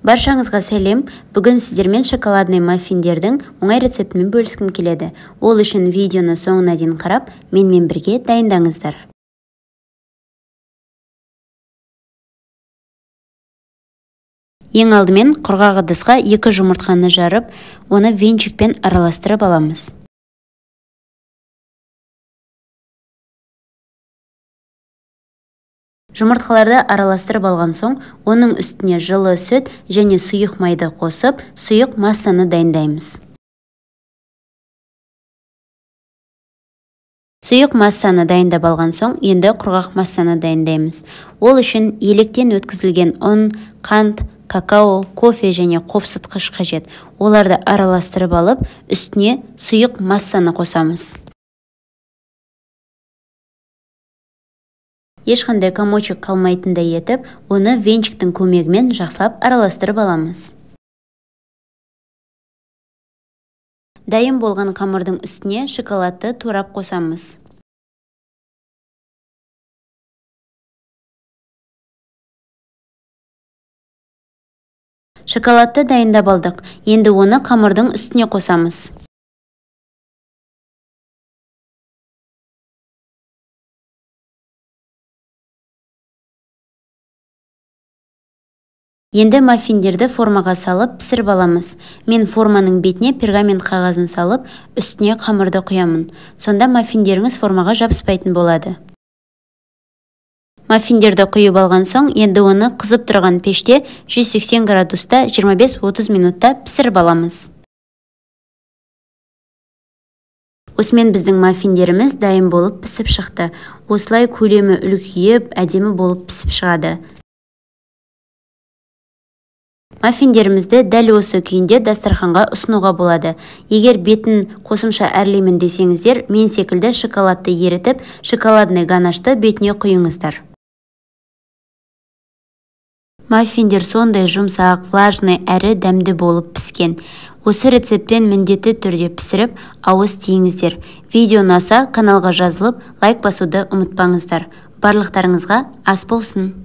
Баршаңызға сәлем. Бүгін сіздермен шоколадный маффиндердің оңай рецептімен бөліскім келеді. Ол үшін видеоны соңына дейін қарап, менімен бірге дайындаңыздар. Ең алдымен құрғақ ыдысқа 2 жұмыртқаны жарып, оны венчикпен араластырып аламыз. Жұмыртқаларды араластырып алған соң, оның үстіне жылы сүт және сұйық майды қосып, сұйық массаны дайындаймыз. Сұйық массаны дайындап алған соң, енді құрғақ массаны дайындаймыз. Ол үшін електен өткізілген ұн, қант, какао, кофе және қопсытқыш қажет. Оларды араластырып алып, үстіне сұйық массаны қосамыз. Ешқандай комочек қалмайтындай етіп, оны венчиктің көмегімен жақсылап араластырып аламыз. Дайын болған қамырдың үстіне шоколадты турап қосамыз. Шоколадты дайындап алдық. Енді оны қамырдың үстіне қосамыз. Енді маффиндерді формаға салып пісіріп аламыз. Мен форманың бетіне пергамент қағазын салып, үстіне қамырды құямын. Сонда маффиндеріңіз формаға жабыспайтын болады. Маффиндерді құйып алған соң, енді оны қызып тұрған пеште 180 градуста 25-30 минутта пісіріп аламыз. Осымен біздің маффиндеріміз дайын болып пісіп шықты. Осылай көлемі үлкейіп, әдемі болып пісіп шығады. Маффиндерімізді дәл осы күйінде дастарханға ұсынуға болады. Егер бетін қосымша әрлеймін десеңіздер, мен секілді шоколадты ерітіп, шоколадный ганашты бетіне құйыңыздар. Маффиндер сондай жұмсақ, влажный әрі дәмді болып піскен. Осы рецептпен міндетті түрде пісіріп, ауыз тиіңіздер. Видео ұнаса, каналға жазылып, лайк басуды ұмытпаңыздар. Барлықтарыңызға ас болсын!